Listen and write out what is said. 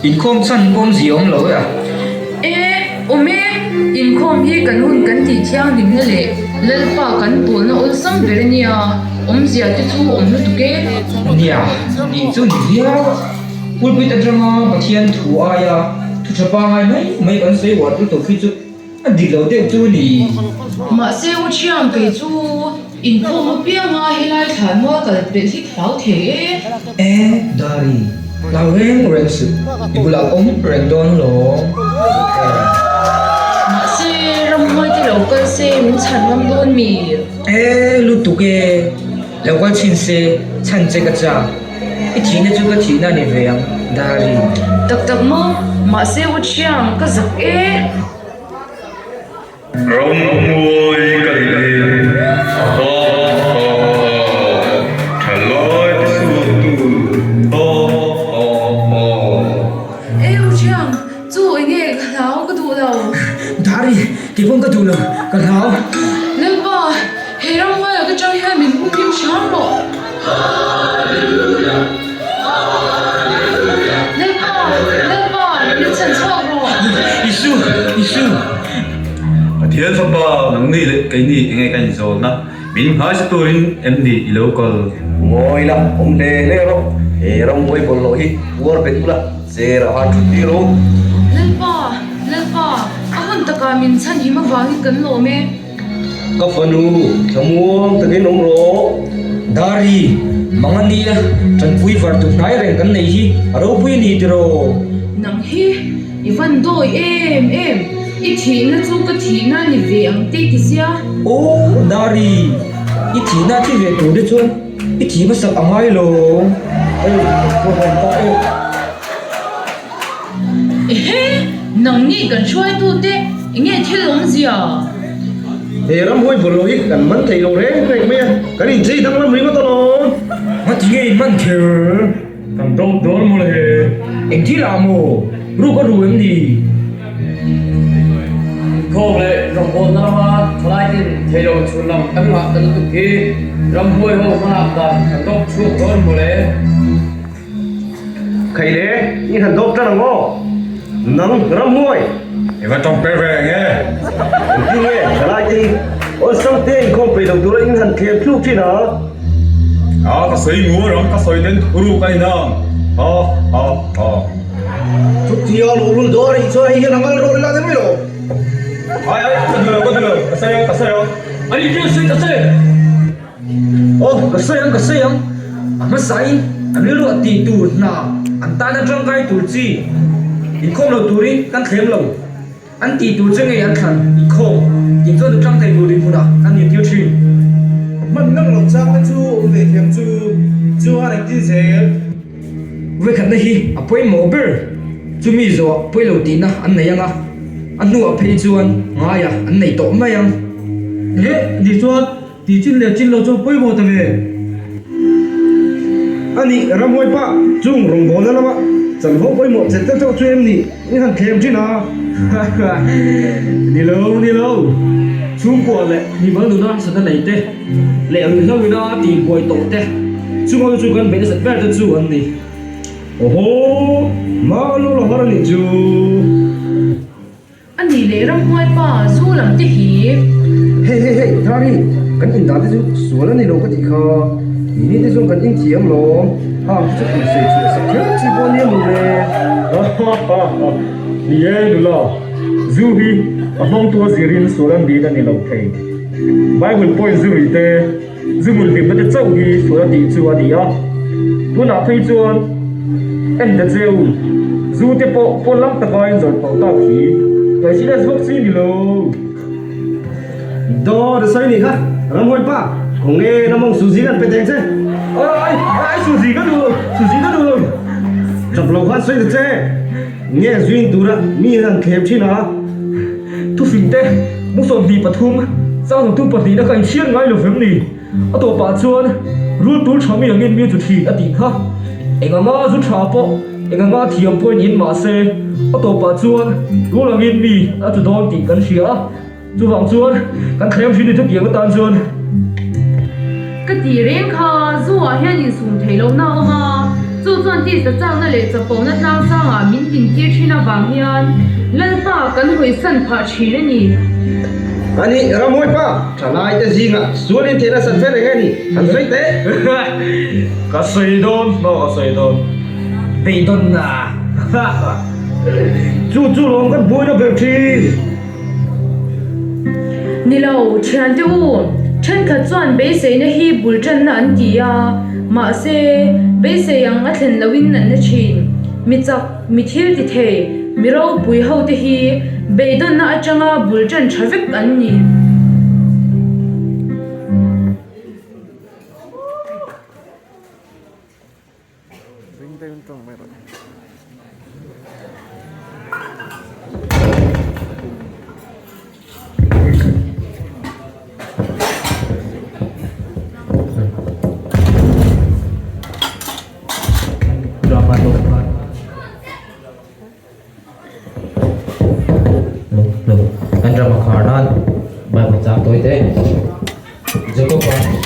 Inkhawm chhan pawh awmzia awm lo e a. E, awm e, inkhawm hi kan hun kan tih thianghlimna leh Lalpa kan pawlna awlsam ber a nia, awmzia te chu awm lutuk e. Nia, nih chu ni viau a. Pulpit atanga Pathian thu aia thu tha pangai mai mai kan sawi uar lutuk hi chu a dik lo deuh chu ni. Mahse u thiang kei chu inkhawm apianga helai thlanmual kal pelh hi ka hlau thei e. E Dari, hlau reng reng suh, i bulah ka awm reng dawn alawm. E. Mahse ramhuai te lo kal se min chhan ngam dawn mi? E lutuk e, lo kal chhin se chhan che ka chak. I thihna chu ka thihna a ni ve ang, Dari. Tak tak maw? Mahse u thiang, ka zak e. Ramhuai ka nih ha ha ha, thalai te sualtu ha ha ha. E u thiang, chu enge ka hlau ka duh lo. Dari, keipawn ka duh lo, ka hlau. Lalpa, He ramhuaia ka chang hian min hum hlim hram rawh. Hallelujah! Hallelujah! Lalpa! Lalpa! Min chhan chhuak rawh. Isu! Isu! Pathian Fapa, nangni leh keini enge ka inzawlna min nghaisa turin em ni i lo kal? Ngawi la, awm hle hle rawh. He ramhuai bawlhhlawh hi puar bet ula, cher a han thut tir u. Lalpa! Lalpa! A hun takah min chhan him avangin kan lawm e. Ka fanu, thlamuang takin awm rawh. Dari, mang a nia, tanpui var tu hnai reng kan nei hi a ropui a ni tiraw? Nang hi i van dawi em em, i thihna chu ka thihna ni ve ang te ti sia. Aw, Dari, i thihna thi ve tur te chuan i thih hmasak a ngai lo. Hei, ka rawn ta e. Ehe! Nangni kan hruaitute enge thil awmzia? He ramhuai bawlhhlawh hi kan man thei lo reng reng mai a, kan inchei danglam ringawt alawm. Ngati nge in man kher? Kan dawp dawn maw le? Eng thil ah maw? Ruk a ru em ni? Inkhawm leh rawngbawlna lama thalaitin theilo chhun lam kan ngah ta lutuk hi ramhuai ho hmalak dan kan dawp chhuak dawn maw le? Khai le, i han dawp tan ang aw. Nang ramhuai. I va tawng per ve eng e? Engtin nge thalai te hi awlsam te inkhawm peih lo tura in han thlem thluk thin a? A, ka sawi ngur ang, ka sawi den thuruk a inang. Ha ha ha. Chutia luhlul dawn a nih chuan hei hian a ngal rawh ila ni mai lo. Ai ai, ka duh lo, ka duh lo, ka sawi ang, ka sawi ang. Ani chu sawi ta che. Aw, ka sawi ang, ka sawi ang. A hmasain an rilruah tih tur hna an tana tangkai tur chi inkhawm lo turin kan thlem lo. An tih tur che ngei an thlan inkhawm tih chuan du tlang thei tur dinhmunah kan intir thin. Hman ngang loh chang te chu awm ve thiam chu chuan engtin zel. Vawikhatna hi a pawimawh ber chumi zawhah pawi lo tihna an nei ang a, a hnuah phei chuan ngaia an nei tawh mai ang. Leh ni chuan Tih chin leh chin lo chu pawimawh ta ve. A nih, ramhuai pa chung rawngbawlna lama chanvo pawimawh chet te chauh chu em ni i han thlem thin a? Ni lo, ni lo. Chhungkua leh mimal nuna harsatna nei te leh ruihhlo ina tihbuai tawh te chunga chu kan beih nasat ber te chu an ni. Awhaw, mah lo la har a nih chu. A nih leh ramhuai pa zu lam te hi. Hei hei hei Thari, kan indan te chu sual a ni lo ka tih kha. Mini te chuan kan inthiam lawm, hang te chu insawi chhuah sak kher chi pawh a nia maw le. Ha ha ha ha, ni e nula, zu hi a hmangtu a zirin sual an din a ni lo thei. Bible pawhin zu rui te, Zu hmun hlimna te chauh hi sual a tih chu a ni a, tunah phei chuan en ta che u, zu te pawh pawn lam taka in zawrh tawh tak hi ka serious bawk chi ni lo. Dawr a sawi nih kha, Ramhuai pa, khawnge na mawng Suzy kan pe teng che. Ai, ai Suzy ka duh lo, Suzy ka duh lo. Chak lo khan sawi ta che, nge zuin tura mi han thlem thin a? Thufing te, mu 23, chang tu pahnihna kha inchhiar ngai lo vem ni? A tawpah chuan rul tur tha mi angin mi chu thin a tih kha. Eng anga zu tha pawh, eng anga thiam pawhin in mah se, a tawpah chuan rul angin mi a chu dawn tih kan hria a. Chuvang chuan kan thlem thin ni chutiang atan chuan. Ka tih reng kha zu ah hian insum theih lohna a awm a. Chu chuan tisa chakna leh chapona tlangsangah min tintir thin avang hian Lalpa kan hawisan phah thin a ni. A ni, Ramhuaipa, thalaite zingah sualin theihna sat ve reng a ni, han sawi teh. Ka sawi dawn, maw ka sawi dawn. Beidawnna. Chu chu lawm kan buaina ber thin. Ni lo, thiante u, thenkhat chuan beiseina hi bul tanna an ti a, mahse, beisei ang a thlen lohin an na thin. Mi chak, mi thil ti thei, mi ropui ho te hi beidawnna atanga bul tan tha vek an ni. Kan ram a khar nan Bible chang tawi te Jacob-a.